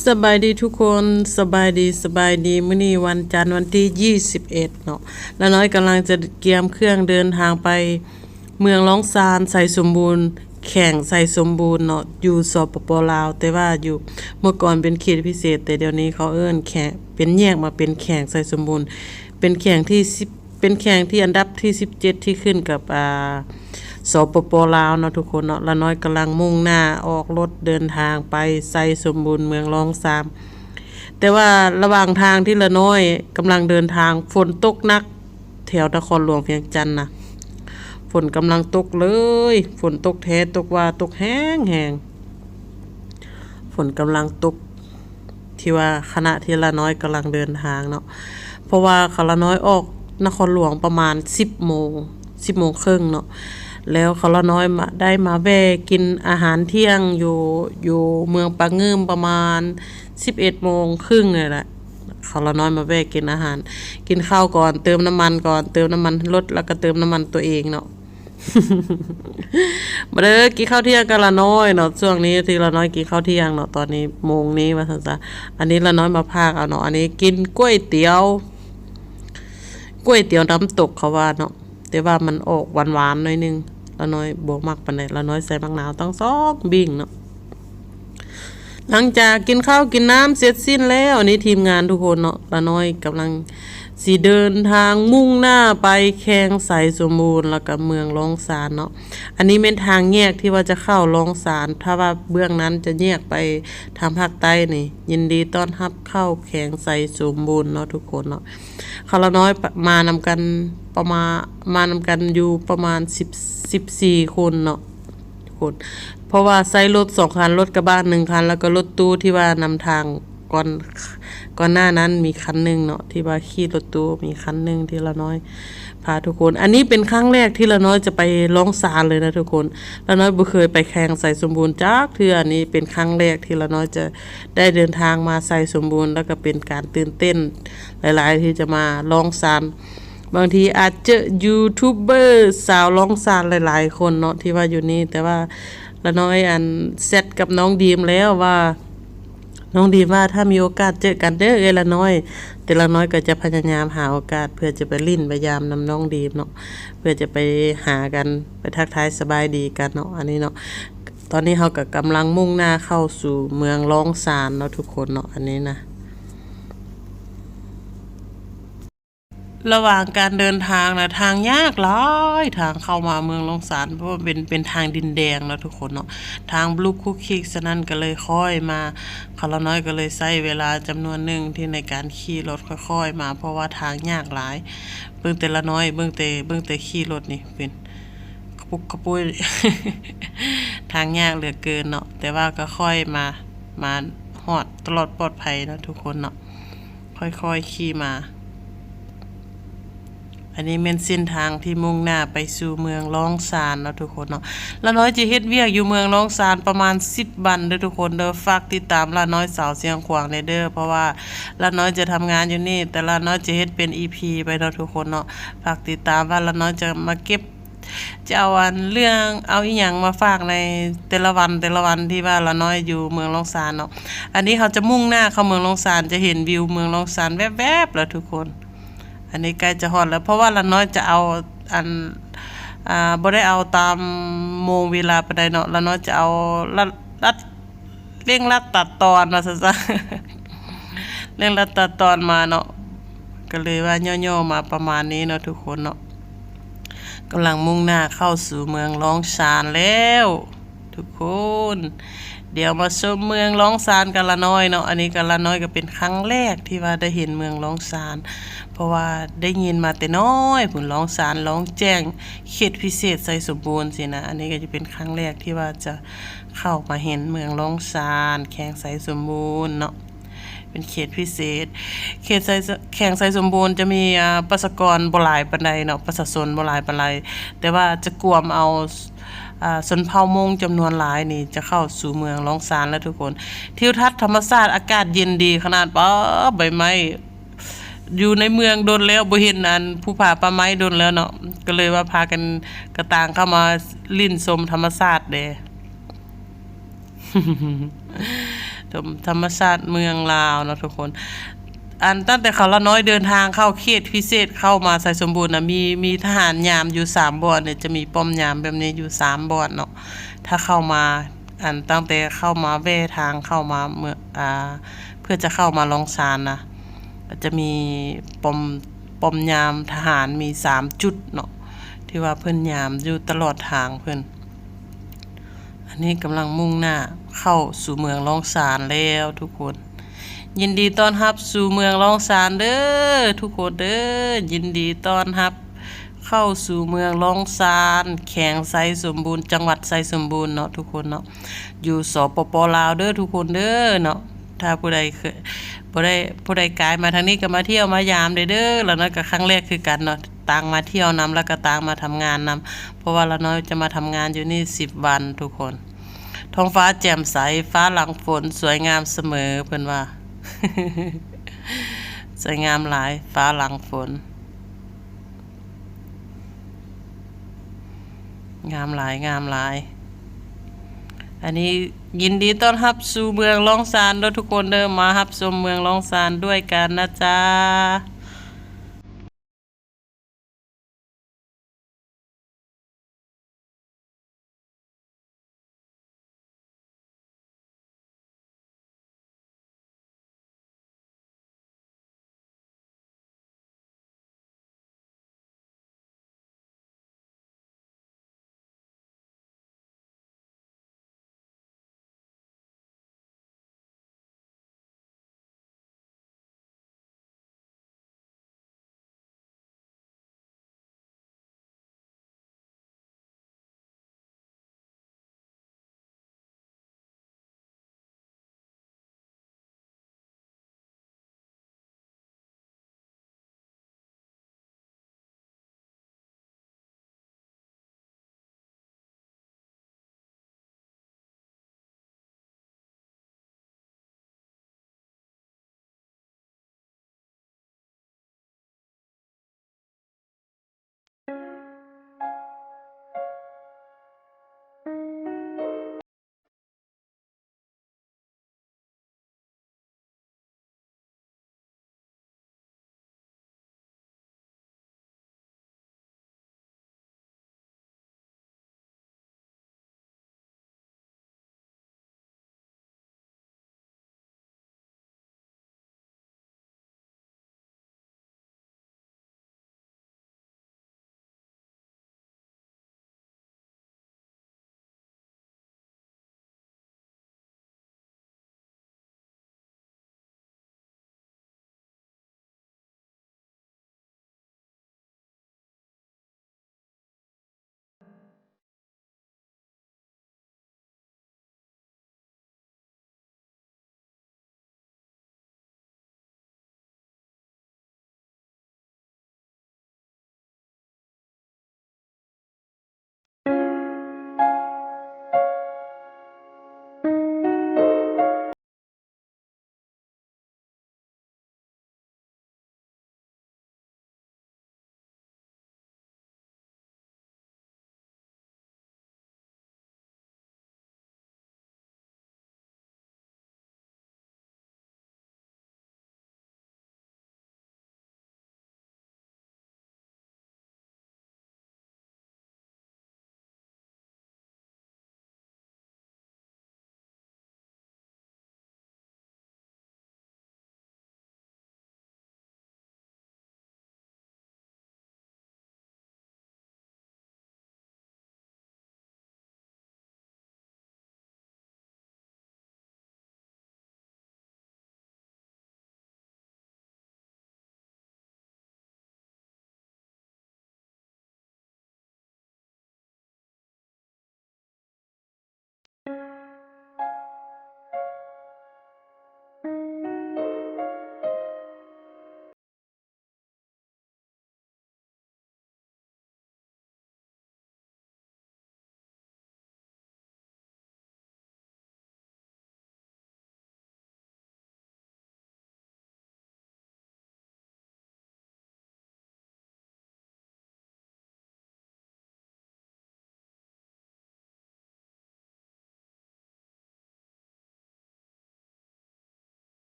ສະບາຍດີທຸກຄົນ ສະບາຍດີ ສະບາຍດີ. ມື້ນີ້ວັນຈັນ ວັນທີຊາວເອັດເນາະ, ລານ້ອຍກຳລັງຈະກຽມເຄື່ອງເດີນທາງໄປເມືອງລ້ອງຊານ ໄຊສົມບູນ, ແຂວງໄຊສົມບູນເນາະ, ຢູ່ ສປປ ລາວ, ແຕ່ວ່າຢູ່ ເມື່ອກ່ອນເປັນເຂດພິເສດ, ແຕ່ດຽວນີ້ເຂົາເອີ້ນແຂວງ, ເປັນແຍກມາເປັນແຂວງໄຊສົມບູນ, ເປັນແຂວງທີສິບ ເປັນແຂວງທີ່ອັນດັບທີສິບເຈັດ ທີ່ຂຶ້ນກັບ ອ່າ ສປປ ລາວເນາະທຸກຄົນເນາະ. ລານ້ອຍກຳລັງມຸ່ງໜ້າອອກລົດເດີນທາງໄປໄຊສົມບູນ ເມືອງລ້ອງຊານ, ແຕ່ວ່າລະຫວ່າງທາງທີ່ລານ້ອຍກຳລັງເດີນທາງ ຝົນຕົກໜັກແຖວນະຄອນຫຼວງວຽງຈັນນະ, ຝົນກຳລັງຕົກເລີຍ, ຝົນຕົກແທ້ຕົກວ່າ ຕົກແຮງໆ, ຝົນກຳລັງຕົກ. ທີ່ວ່າຂະນະທີ່ລານ້ອຍກຳລັງເດີນທາງເນາະ, ເພາະວ່າຂ້າລານ້ອຍອອກນະຄອນຫຼວງປະມານສິບໂມງ, ສິບໂມງເຄິ່ງເນາະ, ແລ້ວຂ້າລານ້ອຍມາ ໄດ້ມາແວ່ກິນອາຫານທ່ຽງຢູ່ ຢູ່ເມືອງປາງງື່ມປະມານສິບເອັດໂມງເຄິ່ງນີ້ແຫຼະ. ຂ້າລານ້ອຍມາແວ່ກິນອາຫານ, ກິນເຂົ້າກ່ອນ, ເຕີມນ້ຳມັນກ່ອນ, ເຕີມນ້ຳມັນລົດ ແລ້ວກໍເຕີມນ້ຳມັນຕົວເອງເນາະ. ມາເດີ ກິນເຂົ້າທ່ຽງກັບລານ້ອຍເນາະ. ຊ່ວງນີ້ທີ່ລານ້ອຍກິນເຂົ້າທ່ຽງເນາະ, ຕອນນີ້ໂມງນີ້ວ່າຊັ້ນຊະ. ອັນນີ້ລານ້ອຍມາພາກເອົາເນາະ, ອັນນີ້ກິນກ້ວຍຕຽວ, ກ້ວຍຕຽວນ້ຳຕົກເຂົາວ່າເນາະ, ແຕ່ວ່າມັນອອກຫວານໆໜ້ອຍໜຶ່ງ, ລານ້ອຍບໍ່ມັກປານໃດ. ລານ້ອຍໃສ່ໝາກນາວຕັ້ງສອງບິ້ງເນາະ. ຫຼັງຈາກກິນເຂົ້າກິນນ້ຳເສັດສິ້ນແລ້ວ, ອັນນີ້ທີມງານທຸກຄົນເນາະ, ລານ້ອຍກຳລັງຊິເດີນທາງມຸ່ງໜ້າໄປແຂວງໄຊສົມບູນ ແລ້ວກໍເມືອງລ້ອງຊານເນາະ. ອັນນີ້ແມ່ນທາງແຍກທີ່ວ່າຈະເຂົ້າລ້ອງຊານ, ຖ້າວ່າເບື້ອງນັ້ນຈະແຍກໄປທາງພາກໃຕ້ນີ້. ຍິນດີຕ້ອນຮັບເຂົ້າແຂວງໄຊສົມບູນເນາະທຸກຄົນເນາະ. ຂ້າລານ້ອຍມານຳກັນປະມານ ມານຳກັນຢູ່ປະມານສິບ ສິບສີ່ຄົນເນາະ. ທຸກຄົນ ເພາະວ່າໃຊ້ລົດສອງຄັນ, ລົດກະບະໜຶ່ງຄັນ ແລ້ວກໍລົດຕູ້ທີ່ວ່ານຳທາງ ກ່ອນ ກ່ອນໜ້ານັ້ນມີຄັນໜຶ່ງເນາະ, ທີ່ວ່າຂີ່ລົດຕູ້ມີຄັນໜຶ່ງທີ່ລານ້ອຍພາທຸກຄົນ. ອັນນີ້ເປັນຄັ້ງແລກທີ່ລານ້ອຍຈະໄປລ້ອງຊານເລີຍນະທຸກຄົນ. ລານ້ອຍບໍ່ເຄີຍໄປແຂວງໄຊສົມບູນຈັກເທື່ອ, ອັນນີ້ເປັນຄັ້ງແລກທີ່ລານ້ອຍຈະໄດ້ເດີນທາງມາໄຊສົມບູນ, ແລ້ວກໍເປັນການຕື່ນເຕັ້ນຫຼາຍໆທີ່ຈະມາລ້ອງຊານ. ບາງທີອາດເຈີຢູທູບເບີສາວລ້ອງຊານຫຼາຍໆຄົນເນາະ ທີ່ວ່າຢູ່ນີ້, ແຕ່ວ່າລານ້ອຍ ອັນ ແຊັດກັບນ້ອງດີມແລ້ວວ່າ ນ້ອງດີມວ່າ ຖ້າມີໂອກາດເຈີກັນເດີເອື້ອຍລານ້ອຍ. ແຕ່ລານ້ອຍກໍຈະພະຍາຍາມຫາໂອກາດເພື່ອຈະໄປຫຼິ້ນໄປຢາມນຳນ້ອງດີມເນາະ, ເພື່ອຈະໄປຫາກັນ, ໄປທັກທາຍສະບາຍດີກັນເນາະ. ອັນນີ້ເນາະ, ຕອນນີ້ເຮົາກໍກຳລັງມຸ່ງໜ້າເຂົ້າສູ່ເມືອງລ້ອງຊານເນາະທຸກຄົນເນາະ, ອັນນີ້ນະ. ລະຫວ່າງການເດີນທາງນະ ທາງຍາກຫຼາຍ, ທາງເຂົ້າມາເມືອງລ້ອງຊານ ເພາະວ່າເປັນ ເປັນທາງດິນແດງເນາະທຸກຄົນເນາະ, ທາງບລຸກຄຸກຄິກ. ສະນັ້ນກໍເລີຍຄ່ອຍມາ, ຂ້າລານ້ອຍກໍເລີຍໃຊ້ເວລາຈຳນວນໜຶ່ງທີ່ໃນການຂີ່ລົດຄ່ອຍໆມາ, ເພາະວ່າທາງຍາກຫຼາຍ. ເບິ່ງແຕ່ລານ້ອຍ, ເບິ່ງແຕ່ ເບິ່ງແຕ່ຂີ່ລົດນີ້ເປັນກະປຸກກະປຸ້ຍ, ທາງຍາກເຫຼືອເກີນເນາະ, ແຕ່ວ່າກໍຄ່ອຍມາ, ມາຮອດຕະຫຼອດປອດໄພເນາະທຸກຄົນເນາະ. ຄ່ອຍໆຂີ່ມາ. ອັນນີ້ແມ່ນເສັ້ນທາງທີ່ມຸ່ງໜ້າໄປສູ່ເມືອງລ້ອງຊານເນາະທຸກຄົນເນາະ. ລານ້ອຍຈະເຮັດວຽກຢູ່ເມືອງລ້ອງຊານປະມານສິບວັນເດີທຸກຄົນເດີ. ຝາກຕິດຕາມລານ້ອຍສາວຊຽງຂວາງແດ່ເດີ, ເພາະວ່າລານ້ອຍຈະທຳງານຢູ່ນີ້, ແຕ່ລານ້ອຍຈະເຮັດເປັນອີພີໄປເນາະທຸກຄົນເນາະ. ຝາກຕິດຕາມວ່າລານ້ອຍຈະມາເກັບ ຈະເອົາອັນເລື່ອງ ເອົາອີ່ຫຍັງມາຝາກໃນແຕ່ລະວັນ ແຕ່ລະວັນທີ່ວ່າລານ້ອຍຢູ່ເມືອງລ້ອງຊານເນາະ. ອັນນີ້ເຮົາຈະມຸ່ງໜ້າເຂົ້າເມືອງລ້ອງຊານ, ຈະເຫັນວິວເມືອງລ້ອງຊານແວບໆແລ້ວທຸກຄົນ. ອັນນີ້ໃກ້ຈະຮອດແລ້ວ, ເພາະວ່າລານ້ອຍຈະເອົາອັນ ອ່າ ບໍ່ໄດ້ເອົາຕາມໂມງເວລາປານໃດເນາະ, ລານ້ອຍຈະເອົາລັດ ລັດ ເລັ່ງລັດຕັດຕອນວ່າຊັ້ນຊະ ເລັ່ງລັດຕັດຕອນມາເນາະ, ກໍເລີຍວ່າຫຍໍ້ໆມາປະມານນີ້ເນາະທຸກຄົນເນາະ. ກຳລັງມຸ່ງໜ້າເຂົ້າສູ່ເມືອງລ້ອງຊານແລ້ວທຸກຄົນ. ດຽວມາຊົມເມືອງລ້ອງຊານກັບລານ້ອຍເນາະ. ອັນນີ້ກໍ ລານ້ອຍກໍເປັນຄັ້ງແລກທີ່ວ່າໄດ້ເຫັນເມືອງລ້ອງຊານ, ເພາະວ່າໄດ້ຍິນມາແຕ່ນ້ອຍພຸ້ນ, ລ້ອງຊານ, ລ້ອງແຈ້ງ, ເຂດພິເສດໄຊສົມບູນຊີ້ນະ. ອັນນີ້ກໍຈະເປັນຄັ້ງແລກທີ່ວ່າຈະ ເຂົ້າມາເຫັນເມືອງລ້ອງຊານ ແຂວງໄຊສົມບູນເນາະ, ເປັນເຂດພິເສດ. ເຂດໄຊ ແຂວງໄຊສົມບູນຈະມີ ອ່າ ປະຊາກອນບໍ່ຫຼາຍປານໃດເນາະ, ປະຊາຊົນບໍ່ຫຼາຍປານໃດ, ແຕ່ວ່າຈະກວມເອົາ ອ່າ ຊົນເຜົ່າມົ້ງຈຳນວນຫຼາຍນີ້ຈະເຂົ້າສູ່ເມືອງລ້ອງຊານແລ້ວທຸກຄົນ. ທິວທັດທຳມະຊາດ ອາກາດເຢັນດີຂະໜາດ, ປາ ໃບໄມ້ ຢູ່ໃນເມືອງດົນແລ້ວ ບໍ່ເຫັນອັນພູຜາປ່າໄມ້ດົນແລ້ວເນາະ, ກໍເລີຍວ່າພາກັນກະຕ່າງເຂົ້າມາຫຼິ້ນຊົມທຳມະຊາດແດ່. ຊົມທຳມະຊາດເມືອງລາວເນາະທຸກຄົນ. ອັນ ຕັ້ງແຕ່ເຂົາລະນ້ອຍເດີນທາງເຂົ້າເຂດພິເສດ ເຂົ້າມາໄຊສົມບູນນະ ມີ ມີທະຫານຍາມຢູ່ສາມບ່ອນເດ ຈະມີປ້ອມຍາມແບບນີ້ຢູ່ສາມບ່ອນເນາະ. ຖ້າເຂົ້າມາ ອັນ ຕັ້ງແຕ່ເຂົ້າມາແວ່ທາງເຂົ້າມາເມືອງ ອ່າ ເພື່ອຈະເຂົ້າມາລ້ອງຊານນະ ກໍຈະມີປ້ອມ ປ້ອມຍາມທະຫານມີສາມຈຸດເນາະ ທີ່ວ່າເພິ່ນຍາມຢູ່ຕະຫຼອດທາງເພິ່ນ. ອັນນີ້ກຳລັງມຸ່ງໜ້າເຂົ້າສູ່ເມືອງລ້ອງຊານແລ້ວທຸກຄົນ. ຍິນດີຕ້ອນຮັບສູ່ເມືອງລ້ອງຊານເດີທຸກຄົນເດີ. ຍິນດີຕ້ອນຮັບເຂົ້າສູ່ເມືອງລ້ອງຊານ ແຂວງໄຊສົມບູນ ຈັງຫວັດໄຊສົມບູນເນາະທຸກຄົນເນາະ. ຢູ່ ສປປ ລາວເດີທຸກຄົນເດີເນາະ. ຖ້າຜູ້ໃດເຄີຍ ບໍ່ໄດ້ ຜູ້ໃດກາຍມາທາງນີ້ກໍມາທ່ຽວມາຢາມໄດ້ເດີ. ລາວນ້ອຍກໍຄັ້ງແລກຄືກັນເນາະ ຕ່າງມາທ່ຽວນຳ ແລ້ວກໍຕ່າງມາທຳງານນຳ ເພາະວ່າລາວນ້ອຍຈະມາທຳງານຢູ່ນີ້ສິບວັນທຸກຄົນ. ທ້ອງຟ້າແຈ່ມໃສ ຟ້າຫຼັງຝົນ ສວຍງາມສະເໝີ ເພິ່ນວ່າ ສວຍງາມຫຼາຍ ຟ້າຫຼັງຝົນ. ງາມຫຼາຍ ງາມຫຼາຍ. ອັນນີ້ຍິນດີຕ້ອນຮັບສູ່ເມືອງລ້ອງຊານເດີທຸກຄົນເດີ. ມາຮັບຊົມເມືອງລ້ອງຊານດ້ວຍກັນນະຈ໊ະ.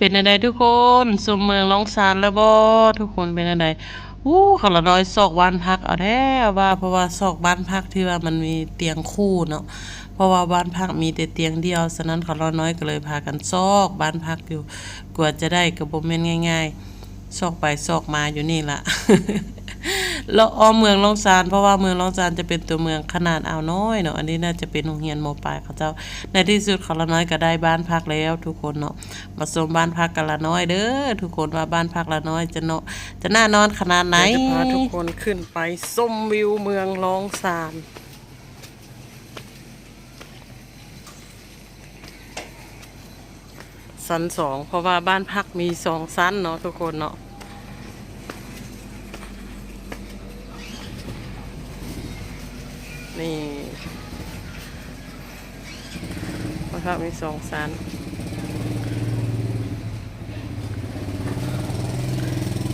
ປັນຈັ່ງໃດທຸກຄົນ ຊົມເມືອງລ້ອງຊານແລ້ວບໍ່? ທຸກຄົນເປັນຈັ່ງໃດ? ອູ້ ຂ້າລະນ້ອຍຊອກບ້ານພັກເອົາແທ້ວ່າ ເພາະວ່າຊອກບ້ານພັກທີ່ວ່າມັນມີຕຽງຄູ່ເນາະ ເພາະວ່າບ້ານພັກມີແຕ່ຕຽງດຽວ, ສະນັ້ນຂ້າລະນ້ອຍກໍເລີຍພາກັນຊອກບ້ານພັກຢູ່ ກວ່າຈະໄດ້ກໍບໍ່ແມ່ນງ່າຍໆ ຊອກໄປຊອກມາຢູ່ນີ້ລະ ເລາະອ້ອມເມືອງລ້ອງຊານ ເພາະວ່າເມືອງລ້ອງຊານຈະເປັນຕົວເມືອງຂະໜາດອ່າວນ້ອຍເນາະ, ອັນນີ້ໜ້າຈະເປັນໂຮງຮຽນ ມ.ປາຍ ເຂົາເຈົ້າ. ໃນທີ່ສຸດຂ້າລະນ້ອຍກໍໄດ້ບ້ານພັກແລ້ວທຸກຄົນເນາະ. ມາຊົມບ້ານພັກກັບລານ້ອຍເດີ້ທຸກຄົນ ວ່າບ້ານພັກລານ້ອຍຈະເນາະ ຈະໜ້ານອນຂະໜາດໃດ. ດຽວຈະພາທຸກຄົນຂຶ້ນໄປຊົມວິວເມືອງລ້ອງຊານ ຊັ້ນສອງ ເພາະວ່າບ້ານພັກມີສອງຊັ້ນເນາະທຸກຄົນເນາະ. ນີ້ ບ້ານພັກມີສອງຊັ້ນ.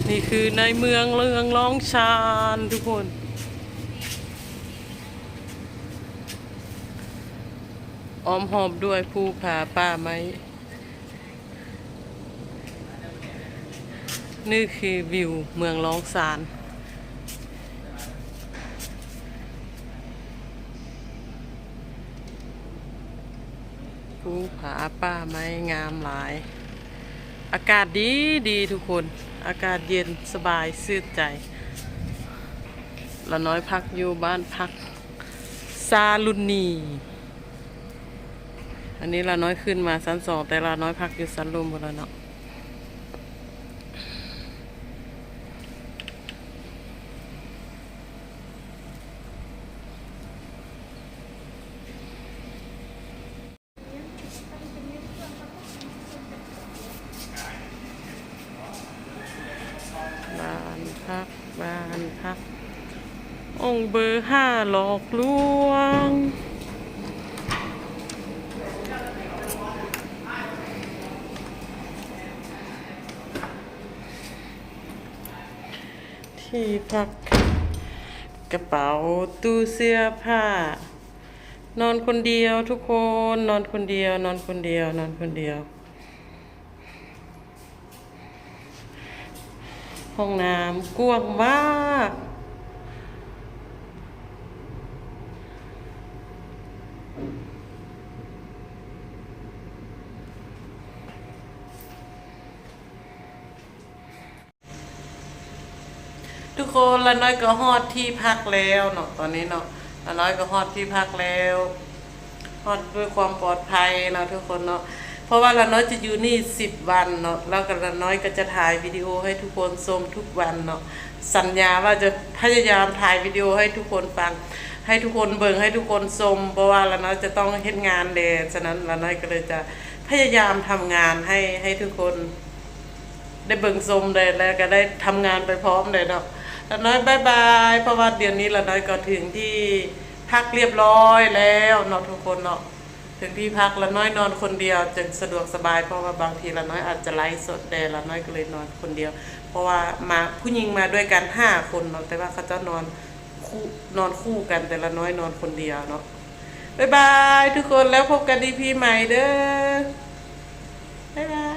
ນີ້ຄືໃນເມືອງ ເມືອງລ້ອງຊານທຸກຄົນ ອ້ອມຮອບດ້ວຍພູຜາປ່າໄມ້. ນີ້ຄືວິວເມືອງລ້ອງຊານ ພູຜາປ່າໄມ້ງາມຫຼາຍ ອາກາດດີໆ ທຸກຄົນ ອາກາດເຢັນສະບາຍຊື່ນໃຈ. ລານ້ອຍພັກຢູ່ບ້ານພັກຊາລຸນນີ. ອັນນີ້ລານ້ອຍຂຶ້ນມາຊັ້ນສອງ ແຕ່ລານ້ອຍພັກຢູ່ຊັ້ນລຸ່ມພຸ້ນລະເນາະ. ບ້ານພັກ ບ້ານພັກ ອົງເບີຫ້າຫຼອກລວງ ທີ່ພັກ ກະເປົາ ຕູ້ເສື້ອຜ້າ. ນອນຄົນດຽວທຸກຄົນ ນອນຄົນດຽວ ນອນຄົນດຽວ ນອນຄົນດຽວ. ຫ້ອງນ້ຳກວ້າງມາກ. ທຸກຄົນ ລານ້ອຍກໍຮອດທີ່ພັກແລ້ວເນາະ ຕອນນີ້ເນາະ ລານ້ອຍກໍຮອດທີ່ພັກແລ້ວ ຮອດດ້ວຍຄວາມປອດໄພເນາະທຸກຄົນເນາະ ເພາະວ່າລານ້ອຍຈະຢູ່ນີ້ສິບວັນເນາະ ແລ້ວກໍລານ້ອຍກໍຈະຖ່າຍວິດີໂອໃຫ້ທຸກຄົນຊົມທຸກວັນເນາະ ສັນຍາວ່າຈະພະຍາຍາມຖ່າຍວິດີໂອໃຫ້ທຸກຄົນຟັງ ໃຫ້ທຸກຄົນເບິ່ງ ໃຫ້ທຸກຄົນຊົມ ເພາະວ່າລານ້ອຍຈະຕ້ອງເຮັດງານແດ່ ສະນັ້ນລານ້ອຍກໍເລີຍຈະພະຍາຍາມທຳງານໃຫ້ ໃຫ້ທຸກຄົນ ໄດ້ເບິ່ງຊົມໄດ້ ແລ້ວກໍໄດ້ທຳງານໄປພ້ອມໄດ້ເນາະ ລານ້ອຍບາຍບາຍ ເພາະວ່າດຽວນີ້ລານ້ອຍກໍເຖິງທີ່ພັກລຽບລ້ອຍແລ້ວເນາະທຸກຄົນເນາະ ເຖິງທີ່ພັກ ລານ້ອຍນອນຄົນດຽວຈຶ່ງສະດວກສະບາຍ ເພາະວ່າບາງທີລານ້ອຍອາດຈະໄລຟ໌ສົດແດ່ ລານ້ອຍກໍເລີຍນອນຄົນດຽວ ເພາະວ່າມາ ຜູ້ຍິງມາດ້ວຍກັນຫ້າຄົນເນາະ ແຕ່ວ່າເຂົາເຈົ້ານອນຄູ່ ນອນຄູ່ກັນ ແຕ່ລານ້ອຍນອນຄົນດຽວເນາະ ບາຍບາຍທຸກຄົນ ແລ້ວພົບກັນອີພີໃໝ່ເດີ້ ບາຍບາຍ.